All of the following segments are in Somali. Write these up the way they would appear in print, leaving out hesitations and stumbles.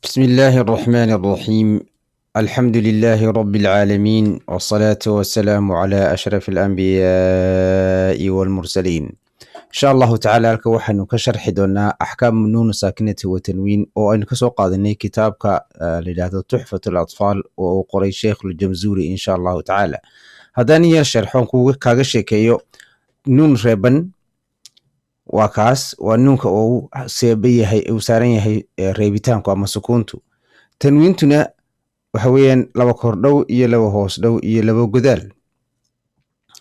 بسم الله الرحمن الرحيم، الحمد لله رب العالمين، والصلاة والسلام على أشرف الأنبياء والمرسلين. إن شاء الله تعالى halka waxaynu ka sharxi doonaa أحكام النون الساكنة والتنوين oo aynu kasoo qaadanay kitaabka la yidhaahdo Tuxfat Alatfaal oo uu qoray Sheikh Ljamzuri. Insha Allahu tacaala haddaan yar sharxoon kuga kaaga sheekeeyo, nuun reeban waa kaas, waa nuunka uu seeba yahay, uu saaran yahay reebitaanku ama sukuuntu. Tanwiintuna waxa weeyaan laba kordhow iyo laba hoos dhow iyo laba godaal.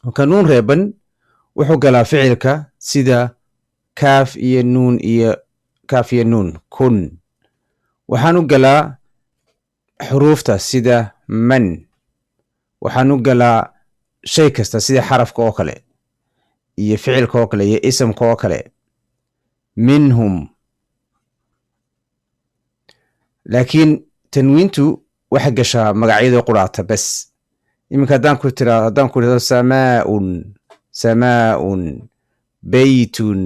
Marka nuun reeban wuxuu galaa ficilka, sida kaaf iyo nuun iyo kaaf iyo nuun, kun. Waxaanu galaa xuruufta, sida man. Waxaanu galaa shay kasta, sida xarafka oo kale iyo ficilka oo kale iyo isamka oo kale, minhum. Laakiin tanwiintu waxay gashaa magacyada quraata bes. Iminka haddaan ku tira, haddaan ku idhahdo samaaun, samaaun, beytun,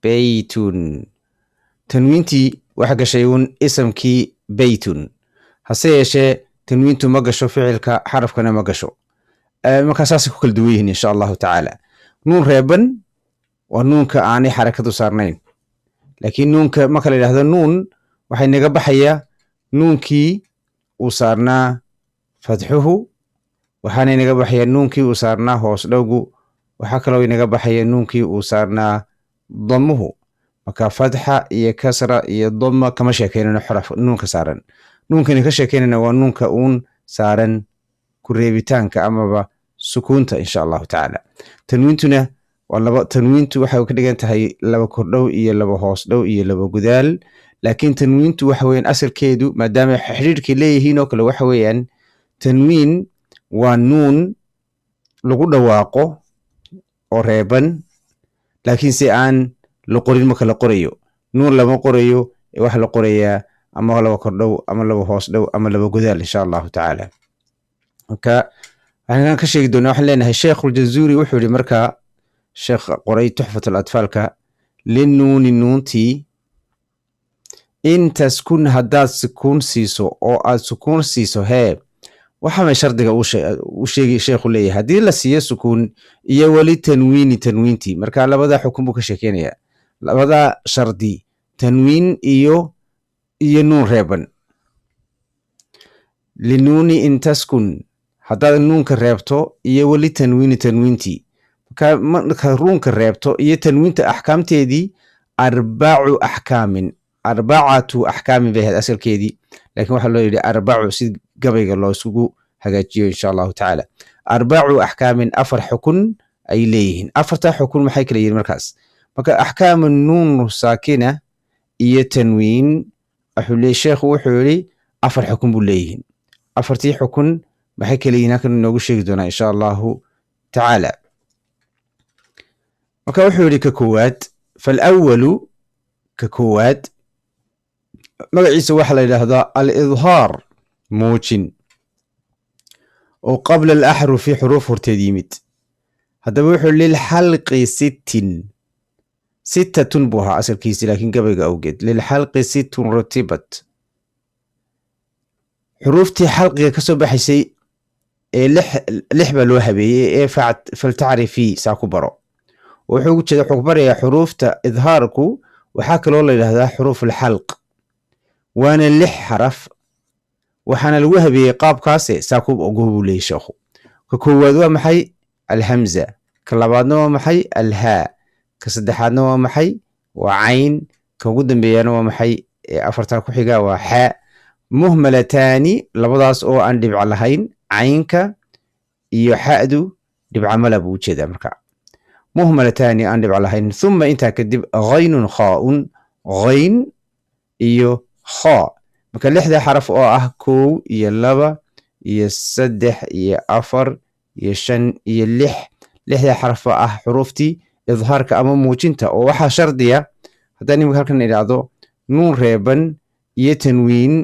beytun, tanwiintii waxa gashay uun isamkii beytun. Hase yeeshee tanwiintu ma gasho ficilka, xarafkana ma gasho. Markaa saasay ku kala duwan yihiin, insha Allahu tacaala. Nuun reeban waa nuunka aanay xarakadu saarnayn, laakiin nuunka marka la yidhahdo nuun, waxay naga baxayaa nuunkii uu saarnaa fatxuhu, waxaana inaga baxaya nuunkii uu saarnaa hoos dhowgu, waxaa kaloo inaga baxaya nuunkii uu saarnaa damuhu. Marka fatxa iyo kasra iyo dama kama sheekeynano xaraf nuunka saaran. Nuunkani ka sheekeynayna waa nuunka uun saaran ku reebitaanka amaba sukuunta, insha Allahu tacaala. Tanwiintuna waa laba. Tanwiintu waxay ka dhigan tahay laba kordhow iyo laba hoos dhow iyo laba gudaal. Laakiin tanwiintu waxa weeyaan asalkeedu, maadaama xidhiidhkay leeyihiin oo kale, waxa weeyaan tanwiin waa nuun lagu dhawaaqo oo reeban, laakiin se aan la qorin. Marka la qorayo nuun lama qorayo, ee waxa la qorayaa ama laba kordhow ama laba hoos dhow ama laba godaal, insha Allahu tacaala. Marka waxaan ka sheegi doonaa, waxaan leenahay Sheikhuljazuri wuxuu yihi, markaa sheekh qoray Tuxfat Alatfaalka: للنون, nuuntii, إن تسكن, haddaad sukuun siiso oo aad sukuun siiso hee, waxa may shardiga uu sheegay sheekhu leeyahay, haddii la siiyo sukuun iyo وللتنوين, tanwiintii. Marka labada xukun buu ka sheekeynaya, labada shardi, tanwiin iyo nuun reeban. للنون إن تسكن, haddaad nuunka reebto, iyo وللتنوين, tanwiintii. Marka marka nuunka reebto iyo tanwiinta axkaamteedii, أربع أحكام, أربعة أحكام bay ahayd asalkeedii, laakiin waxaa loo yidhi أربع si gabayga loo isugu hagaajiyo, insha Allahu tacaala. أربع أحكام, afar xukun ay leeyihiin. Afarta xukun maxay kala yihiin markaas? Marka أحكام النون الساكنة iyo tanwiin, wuxuu leeyahy sheekhu, wuxuu yidhi afar xukun buu leeyihiin. Afartii xukun maxay kala yihiin? Halkan inoogu sheegi doonaa, insha Allahu tacaala. Marka wuxuu yidhi ka koowaad, فالأول, ka koowaad magaciisa waxaa la yidhaahdaa الإظهار, muujin, oo قبل الأحرف, xuruuf horteed yimid. Haddaba wuxuu للحلق ست, ستة buu ahaa asalkiisi, laakiin gabayga awgeed للحلق ست رتبت. Xuruuftii xalqiga ka soo baxaysay ee lix, lix baa loo habeeyey ee فلتعرفي, saa ku baro. Wuxuu ugu jeeda, wuxuu ku barayaa xuruufta idhaarku. Waxaa kaloo la yidhahdaa حروف الحلق, waana lix xaraf, waxaana lagu habeeyey qaabkaase, saa ku ogo buu leeyay sheekhu. Ka koowaad waa maxay? الهمزة. Ka labaadna waa maxay? الهاء. Ka saddexaadna waa maxay? Waa cayn. Ka ugu dambeeyana waa maxay? Ee afartaa ku xiga waa xaa. مهملتان, labadaas oo aan dhibco lahayn, caynka iyo xa'du dhibco mala buu ujeedaa. Marka مهملتان aan dhibco lahayn. ثم, intaa kadib, غين خاء, ghayn iyo khaa. Marka lixda xaraf oo ah kow iyo laba iyo saddex iyo afar iyo shan iyo lix, lixda xaraf oo ah xuruuftii idhaarka ama muujinta, oo waxaa shardiya haddaan imika halkan idhaahdo nuun reeban iyo tanwiin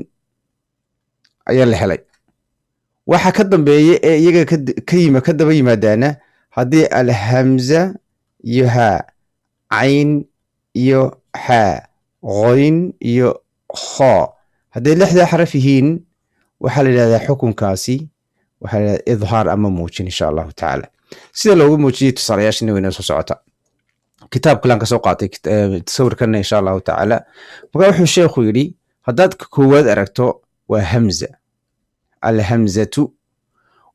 ayaa la helay, waxa ka dambeeya ee iyaga ka yima ka daba yimaadaana haddii الهمزة iyo haa, cayn iyo xaa. Qoyn iyo kho hadday lixdaa xaraf yihiin, waxaa la yidhahdaa xukunkaasi waxaa la yidhahdaa idhaar ama muujin, insha Allahu tacaala. Sida loogu muujiyey tusaalayaashina wayna soo socota. Kitaab kalaan kasoo qaatay sawirkanna, insha Allahu tacaala. Marka wuxuu sheekhu yidhi, haddaad koowaad aragto waa hamza, alhamzatu,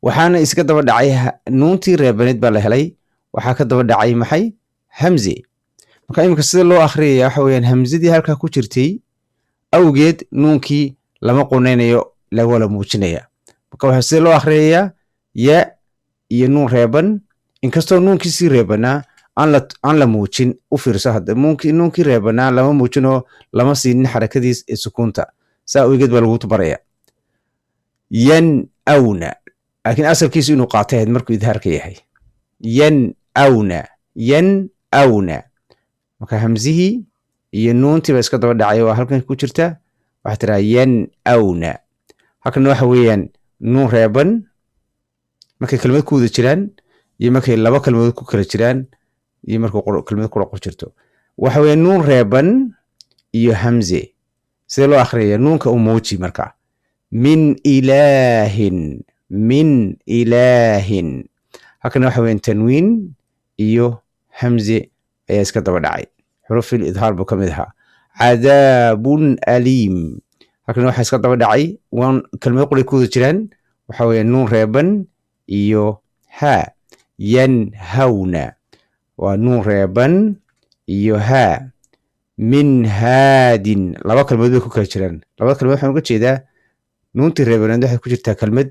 waxaana iska daba dhacay nuuntii reebaneed baa la helay. Waxaa ka daba dhacay maxay? Hamze. Marka iminka sida loo akhriyaya waxa weeyaan, hamzadii halkaa ku jirtay awgeed nuunkii lama qunaynayo, lagala muujinaya. Marka waxaa sida loo akhriyayaa ya iyo nuun reeban, inkastoo nuunkii sii reebanaa aan la muujin. U fiirso hadda, nuunkii reebanaa lama muujinoo lama siinin xarakadiis ee sukuunta. Saa awgeed baa lagu baraya yan awna, laakiin asalkiisu inuu qaatay ahayd markuu idhaarka yahay. Yan awna, yan awna. Marka hamzihii iyo nuuntii baa iska daba dhacay oo halkan ku jirta. Waxaa tiraa yan awna. Halkan waxa weeyaan nuun reeban markay kelmad ku wada jiraan iyo markay laba kelmadood ku kala jiraan iyo markuu kelmad qura ku jirto. Waxa weeye nuun reeban iyo hamze. Sidee loo akhriyaya? Nuunka u muuji. Marka min ilaahin, min ilaahin. Halkan waxa weeyaan tanwiin iyo hamze ayaa iska daba dhacay. Xurufil idhaar buu ka mid ahaa. Cadaabun aliim. Halkan waxaa iska daba dhacay waan kelmad qoray ku wada jiraan. Waxa weeye nuun reeban iyo haa. Yanhawna waa nuun reeban iyo haa. Min haadin, laba kelmadood bay ku kala jiraan. Labada kelmadood waxaan uga jeedaa nuuntii reebaneed waxay ku jirtaa kelmad,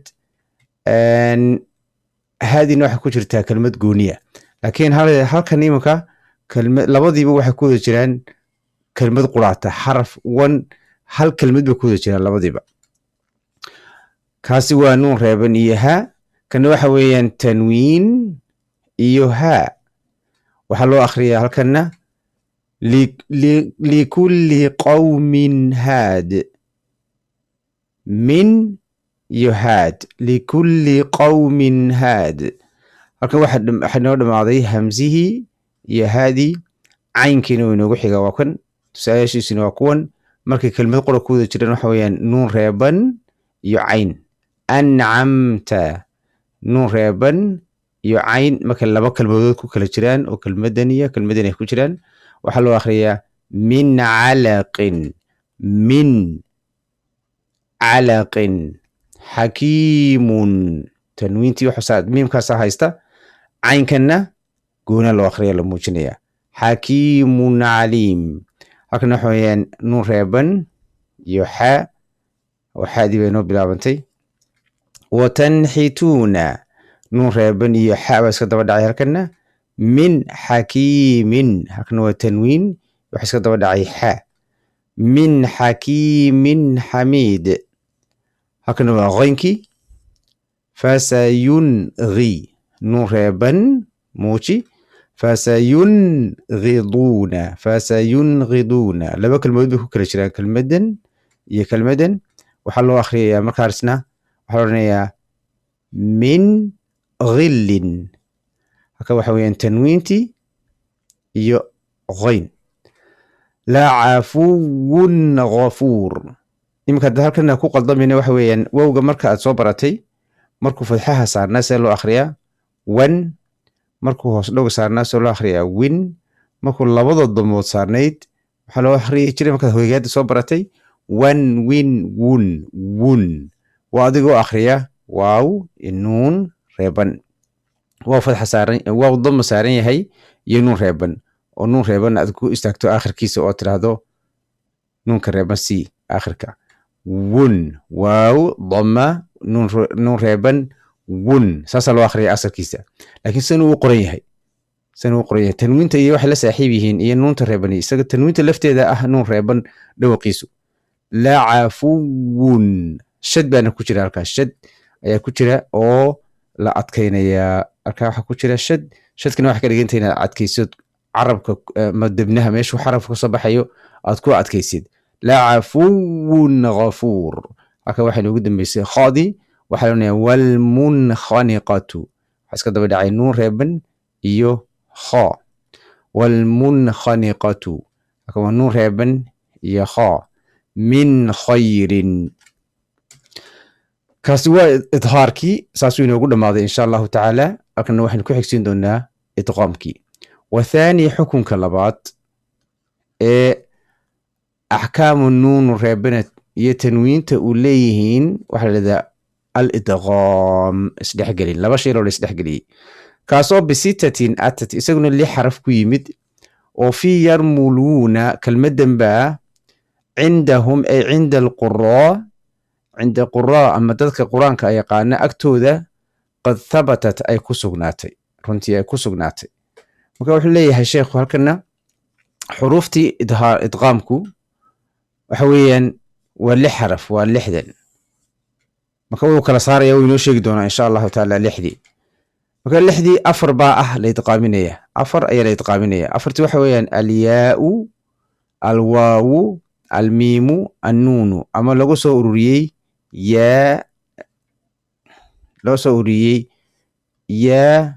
haadina waxay ku jirtaa kelmad gooniya. Laakiin halkan iminka kelmad labadiiba waxay ku wada jiraan kelmad quraata, xaraf one, hal kelmad bay ku wada jiraan labadiiba. Kaasi waa nuun reeban iyo haa. Kana waxa weeyaan tanwiin iyo haa. Waxaa loo akhriyaa halkanna likulli qawmin haad. Min iyo haad, likulli qawmin haad. Halkan waxaa inoo dhamaaday hamzihii iyo haadii, caynkiina uu inoogu xigaa. Waa kan, tusaalayaashiisuna waa kuwan. Markay kelmad qora ku wada jiraan, waxa weeyaan nuun reeban iyo cayn. Ancamta, nuun reeban iyo cayn. Markay laba kelmadood ku kala jiraan oo kelmadan iyo kelmadan ay ku jiraan, waxaa loo akhriyaa min calaqin, min calaqin. Xakiimun, tanwiintii waxaa miimkaasaa haysta, caynkanna goona loo akhriya, la muujinaya. Xakiimun caliim. Halkan waxa weeyaan nuun reeban iyo xaa, oo xaadii bay noo bilaabantay. Watanxituuna, nuun reeban iyo xaa baa iska daba dhacay halkanna. Min xakiimin, halkan waa tanwiin, waxa iska daba dhacay xaa. Min xakiimin xamiid. Halkan waa qoynkii. Fasayungi, nuun reeban muuji. Fasayungiduuna, fasayungiduuna. Laba kelmadood bay ku kala jiraan, kelmadan iyo kelmadan. Waxaa loo akhriyayaa markaasna, waxaa la odhanayaa min ghillin. Halka waxa weeyaan tanwiintii iyo qoyn. Lacafuwun ghafuur. Iminka hadda halkan ku qaldamayna waxa weeyaan wowga marka aad soo baratay, markuu fadxaha saarnaa see loo akhriyaa? Wan. Markuu hoos dhowga saarnaa see loo akhriyaa? Win. Markuu labada damood saarnayd waxaa loo akhriyi jiray, markaad hoygaada soo baratay, wan, win, wun, wun. Waa adigoo akhriya waaw nuun reeban, waaw fadxa saaran, waaw dama saaran yahay iyo nuun reeban, oo nuun reeban aad ku istaagto aakhirkiisa oo tiraahdo nuunka reeban c aakhirka. Wun, waaw dama, nuun, nuun reeban, wun. Saasaa loo akhriya asalkiisa. Laakiin san uu qoran yahay, san uu qoran yahay, tanwiinta iyo waxay la saaxiib yihiin iyo nuunta reeban, isaga tanwiinta lafteeda ah nuun reeban dhawaqiisu. Lacafuwun, shad baana ku jira halkaas, shad ayaa ku jira oo la adkaynayaa. Halkaa waxaa ku jira shad. Shadkana waxay ka dhigantay inaad adkaysid carabka ma debnaha, meeshuu xarafka kasoo baxayo aad ku adkaysid. Lacafuwun ghafuur. Halka waxaa inoogu dambeysay khadi. Waxaa la odhanayaa walmunkhaniqatu. Waxaa iska daba dhacay nuun reeban iyo kha. Walmunkhaniqatu, halka waa nuun reeban. Iyo kha, min khayrin. Kaasi waa idhaarkii, saasuu inoogu dhammaaday, insha Allahu tacaala. Halkana waxaynu ku xigsiin doonaa idqaamkii. Wathaani, xukunka labaad ee axkaamu nuunu reebana iyo tanwiinta uu leeyihiin waxaa la dhahdaa al-idqaam, isdhexgelin, laba shay loo la isdhexgeliyey, kaasoo bisittatin atat, isaguna lix xaraf ku yimid, oo fii yarmuluuna kelmaddan baa cindahum, ay cinda alquraa, cinda quraa ama dadka Qur-aanka yaqaana agtooda, qad thabatat, ay ku sugnaatay, runtii ay ku sugnaatay. Marka wuxuu leeyahay sheekhu halkana xuruuftii idhaar idqaamku waxa weeyaan waa lix xaraf, waa lixdan. Marka wuu kala saaraya, wuu inoo sheegi doonaa, insha Allahu tacaala, lixdii. Marka lixdii afar baa ah la idqaaminaya, afar ayaa la idqaaminaya. Afartii waxa weeyaan alyaau, alwaawu, almiimu, annuunu, ama lagu soo ururiyey yaa, loo soo ururiyey yaa,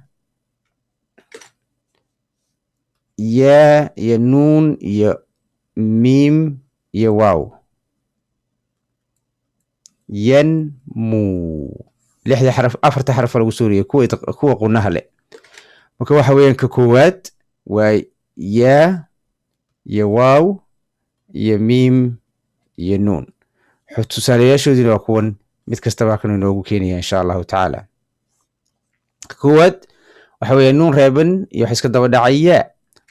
yaa iyo nuun iyo miim iyo waaw, yanmu. Lixda xaraf, afarta xaraf lagu soo ururiyey kuwa qunaha leh. Marka waxa weeyaan ka koowaad waa yaa iyo waaw iyo miim iyo nuun. Tusaalayaashoodina waa kuwan, mid kastaba halkan inoogu keenaya, insha Allahu tacaala. Ka koowaad waxa weeye nuun reeban iyo waxa iska daba dhacay yaa.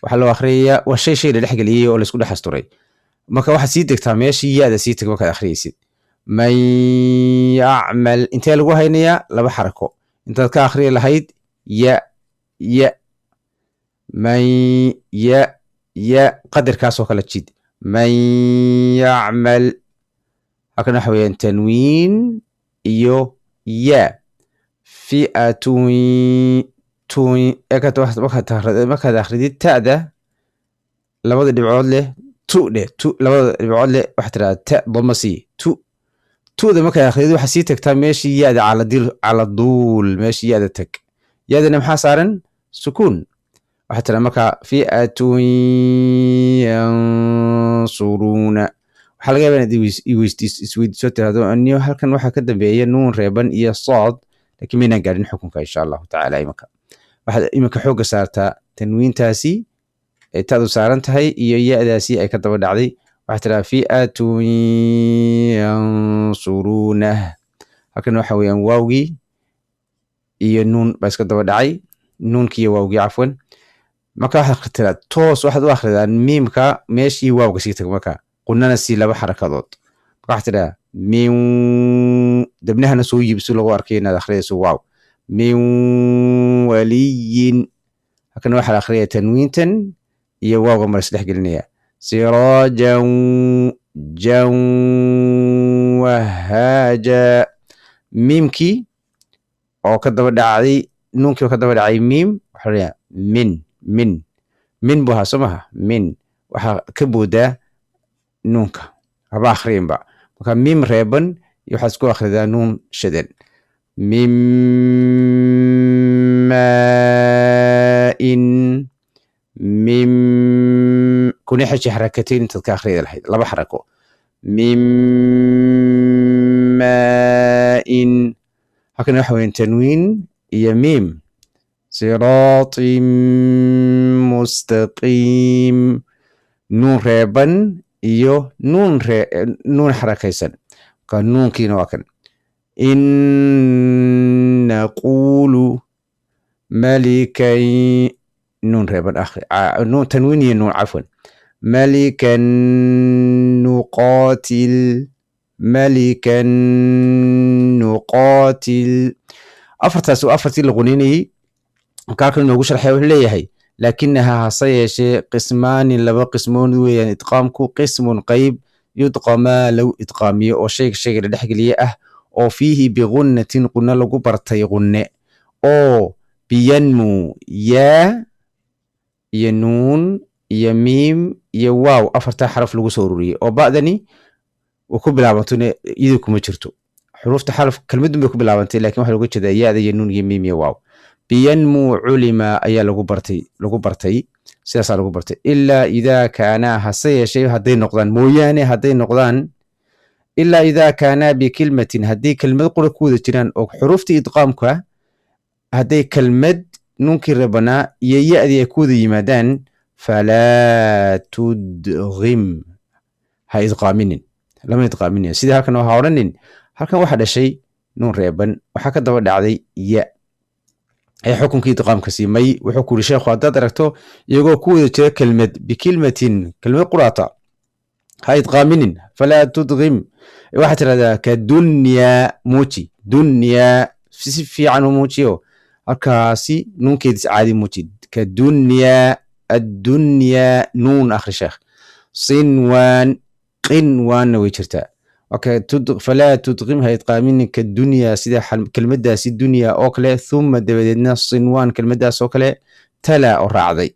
Waxaa loo akhriyayaa waa shay shay la dhex geliyey oo laisku dhex asturay. Marka waxaad sii degtaa meeshii ya-da, sii teg markaad akhriyeysid. Man yacmal, intee lagu haynayaa? Laba xarako. Intaad ka akhriyi lahayd ya ya, man ya ya, qadarkaasoo kala jid. Man yacmal, halkan waxa weeyaan tanwiin iyo ya. Fi'atun tun, markaad akhridid ta'da labada dhibcood leh, tu dheh, tu labada dhibcood leh, waxaad tidhahdaa ta dama sii tu. Tu'da markaad akhridid waxaad sii tagtaa meeshii ya-da, caladil, cala duul meeshii ya-da tag. Ya-dana maxaa saaran? Sukuun. Waxaad tidhahdaa markaa fi'atun yansuruuna. Waxaa laga yaabaa inaad isweydiiso, tirahdo aniyo halkan waxaa ka dambeeya nuun reeban iyo sood, laakiin maynaan gaadhin xukunka, insha Allahu tacaala. Imanka waxaad iminka xoogga saartaa tanwiintaasi ay ta'du saaran tahay iyo ya-daasi ay ka daba dhacday. Waxaad tidhahdaa fi'atun yansuruunah. Halkan waxa weeyaan waawgii iyo nuun baa iska daba dhacay, nuunkii iyo waawgii, cafwan. Marka waxaad tiraa toos, waxaad u akhridaa miimka meeshii waawga sii tag, marka qunana sii laba xarakadood. Marka waxaad tidhaha min, debnahana soo yibso lagu arkay inaad akhriyayso waaw. Min waliyin, halkan waxaa la akhriyaya tanwiintan iyo waawga mar isdhex gelinaya. Siraajan jan wahaaja, miimkii oo ka daba dhacday nuunkii oo ka daba dhacay miim, waxaa la min min min buu ahaa, soo maha? Min waxaa ka boodaa nuunka, haba akhriinba. Marka miim reeban iyo waxaad isku akhridaa nuun shadan. Min maa'in, min kuna xeji xarakateyn intaad ka akhriyada lahayd laba xarako. Min maa'in, halkan waxa weeyaan tanwiin iyo miim. Siraatin mustaqiim, nuun reeban iyo nuun ree nuun xarakaysan. Marka nuunkiina waa kan. In naqulu malikan, nuun reeban akhri, nuun tanwiin iyo nuun, cafwan. Malikan nuqaatil, malikan nuqaatil. Afartaas waa afartii la quninayey. Marka halkan inoogu sharxaya wuxuu leeyahay: laakinahaa, hase yeeshee, qismaani, laba qismoon weeyaan idqaamku. Qismun, qayb, yudqamaa, lagu idqaamiyo oo shayga shayga la dhexgeliye ah, oo fiihi bigunnatin, qunno lagu bartay, qunne oo biyanmu, yaa iyo nuun iyo miim iyo waaw, afartaa xaraf lagu soo ururiyey, oo ba'dani uu ku bilaabantona iyadu kuma jirto xuruufta xaraf, kelmadun bay ku bilaabantay, lakin waxaa looga jeedaa ya-da iyo nuun iyo miim iyo waaw. Biyanmu culima ayaa lagu bartay, lagu bartay. Sidaasaa lagu bartay. Ilaa idaa kaanaa, hase yeeshee hadday noqdaan mooyaane, hadday noqdaan, ilaa idaa kaanaa bikilmatin, haddii kelmad qura ku wada jiraan oo xuruuftii idqaamka hadday kelmad nuunkii reebanaa iyo ya-dii ay ku wada yimaadaan, falaa tudgim, ha idqaaminin, lama idqaaminayo. Sidii halkan ha odhanin, halkan waxaa dhashay nuun reeban, waxaa ka daba dhacday ya ee xukunkii idqaamka siimay. Wuxuu ku yiri sheekhu, haddaad aragto iyagoo ku wada jira kelmad, bikilmatin, kelmad quraata, ha idqaaminin. Falaa tudgim, waxaad tirahdaa ka dunyaa, muuji dunyaa, si fiican u muujiyo halkaasi nuunkeedis caadi muuji. Ka dunyaa, addunyaa, nuun akhri sheekh. Sinwaan, qinwaanna way jirtaa. Okay, falaa tudqim, ha idqaaminin, ka dunyaa, sida kelmaddaasi dunya oo kale, thumma, dabadeedna, sinwaan, kelmaddaas oo kale, tala, oo raacday.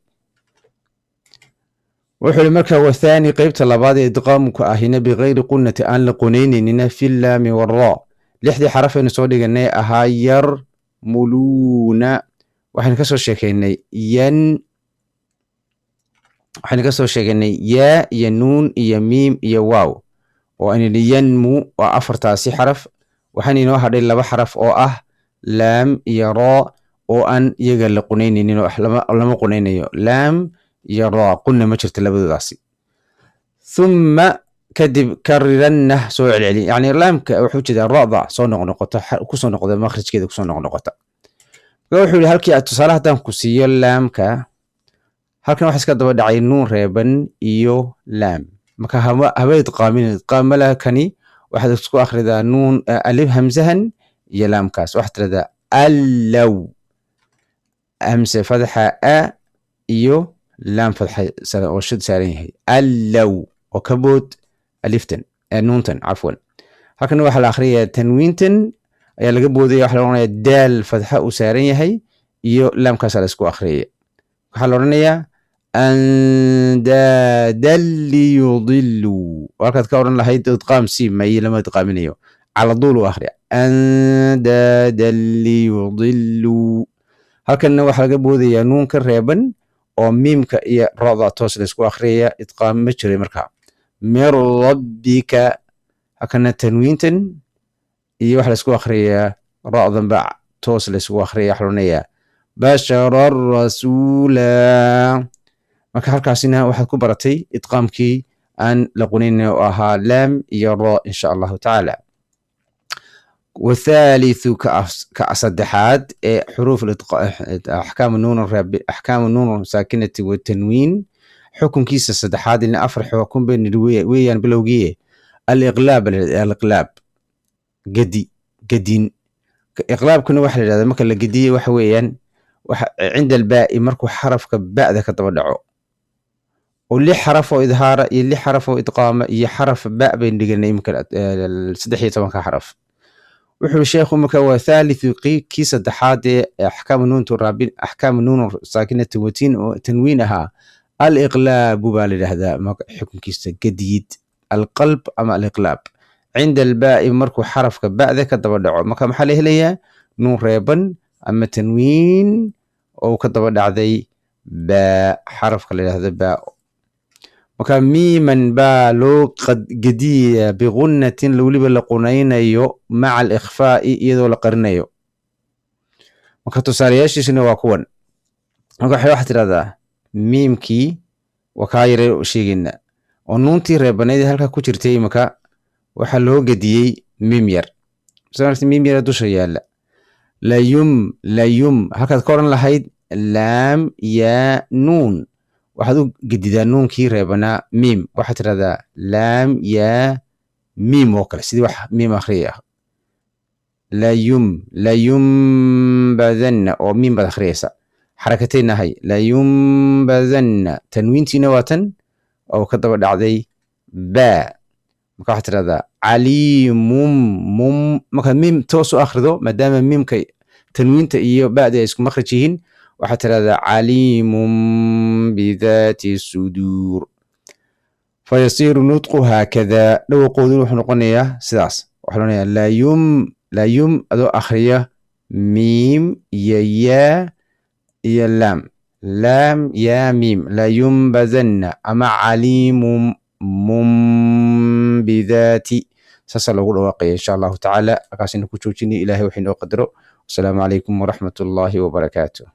Wuxuu yihi marka: wathaani, qeybta labaad ee idqaamku ahina, bikayri qunnati, aan la qunaynaynin, fi llaami warra, lixdii xaraf aynu soo dhiganay ahaa yar muluuna. Waxaynu kasoo sheekeynay yan, waxaynu kasoo sheegaynay yaa iyo nuun iyo miim iyo waaw, oo aynu nidhi yanmu, waa afartaasi xaraf. Waxaana inoo hadhay laba xaraf oo ah laam iyo raa, oo aan iyaga la qunaynaynin, oo lama qunaynayo laam iyo raa, qunna ma jirto labadoodaasi. Thumma, kadib, kariranna, soo celceli, yani laamka wuxuu jeedaa ra'da soo noqnoqota, kusoo noqda makhrijkeeda kusoo noqnoqota. Marka wuxuu yihi halkii aad tusaale haddaan ku siiyo laamka, halkan waxa iska daba dhacay nuun reeban iyo laam. Marka haba idqaamin, idqaam ma laha kani. Waxaad isku akhridaa nuun alif hamsahan iyo laamkaas. Waxaad tirahdaa allow, hamse fadxa a iyo laam fadxa oo shid saaran yahay, allow, oo ka bood aliftan, nuuntan cafwan. Halkan waxaa la akhriyayaa tanwiintan ayaa laga boodaya. Waxaa la odhanayaa daal fadxa uu saaran yahay iyo laamkaasaa la isku akhriyaya. Waxaa la odhanayaa andaadan liyudiluu. Halkaad ka odhan lahayd idqaam si may, lama idqaaminayo, cala duul u akhriya, andaadan liyudiluu. Halkanna waxaa laga boodayaa nuun ka reeban oo miimka iyo ro'da toos la isku akhriyaya, idqaam ma jiray. Markaa min rabbika, halkana tanwiintan iyo waxa la isku akhriyayaa ra'dan ba toos la isugu akhriyaya. Waxa la odhanayaa bashara rasuula. Marka halkaasina waxaad ku baratay idqaamkii aan la qunaynin oo ahaa laam iyo ra, insha Allahu tacaala. Wathaalithu, ka saddexaad ee xuruuf axkaamu nuun, axkaamu nuun saakinati watanwiin, xukunkiisa saddexaad, ilaa afar xukun bay nidhi weeyaan bilowgii, aliqlaab. Aliqlaab, gedi, gedin. Iqlaabkuna waxa la yidhahdaa marka la gediyey waxa weeyaan waxa cinda albaa'i, markuu xarafka ba'da ka daba dhaco, oo lix xaraf oo idhaara iyo lix xaraf oo idqaama iyo xaraf ba baynu dhiganay iminka, 13-ka xaraf. Wuxuu sheekhu marka waa thalithu, kii saddexaad ee axkaamu nuuntu raabin, axkaamu nuun saakinati watiin oo tanwiin ahaa, aliqlaabu baa la yidhahdaa xukunkiisa, gadiid, alqalb ama aliqlaab cinda albaa'i, markuu xarafka ba'da ka daba dhaco. Marka maxaa la helayaa? Nuun reeban ama tanwiin oo ka daba dhacday baa, xarafka la yidhahdo baa. Marka miiman baa loo gediyayaa, bigunnatin, weliba la qunaynayo, maca alikhfaa'i, iyadoo la qarinayo. Marka tusaalayaashiisuna waa kuwan. Marka waxaad tidhahdaa miimkii waa kaa yare sheegayna oo nuuntii reebanayd halkaa ku jirtay, imika waxaa loo gediyey miim yar. Soo miim yara dusha yaalla, layum, layum. Halkaad ka odhan lahayd laam yaa nuun, waxaad u gedidaa nuunkii reebanaa miim. Waxaad tidhahdaa laam yaa miim oo kale, sidii wax miim akhriyaya, layum, layumbadanna, oo miim baad akhriyaysa, xarakataynahay, layumbadanna. Tanwiintiina waa tan oo ka daba dhacday baa. Marka waxaad tidhahdaa caliimum mum. Markaad miim toos u akhrido, maadaama miimka tanwiinta iyo ba'da ay isku makhraj yihiin, waxaad tidhahdaa caliimum bidaati suduur. Fayasiiru nutqu haakada, dhawaqoodu wuxuu noqonayaa sidaas. Waxaa la odhanayaa layum, layum, adoo akhriya miim iyo yaa iyo laam. Laam, yaa, miim, layumbazanna ama caliimum mum bidaati, saasaa loogu dhawaaqaya, insha Allahu tacaala. Halkaasina ku joojinay. Ilahay wax inoo qadaro. Wasalaamu calaykum waraxmat ullaahi wabarakaatu.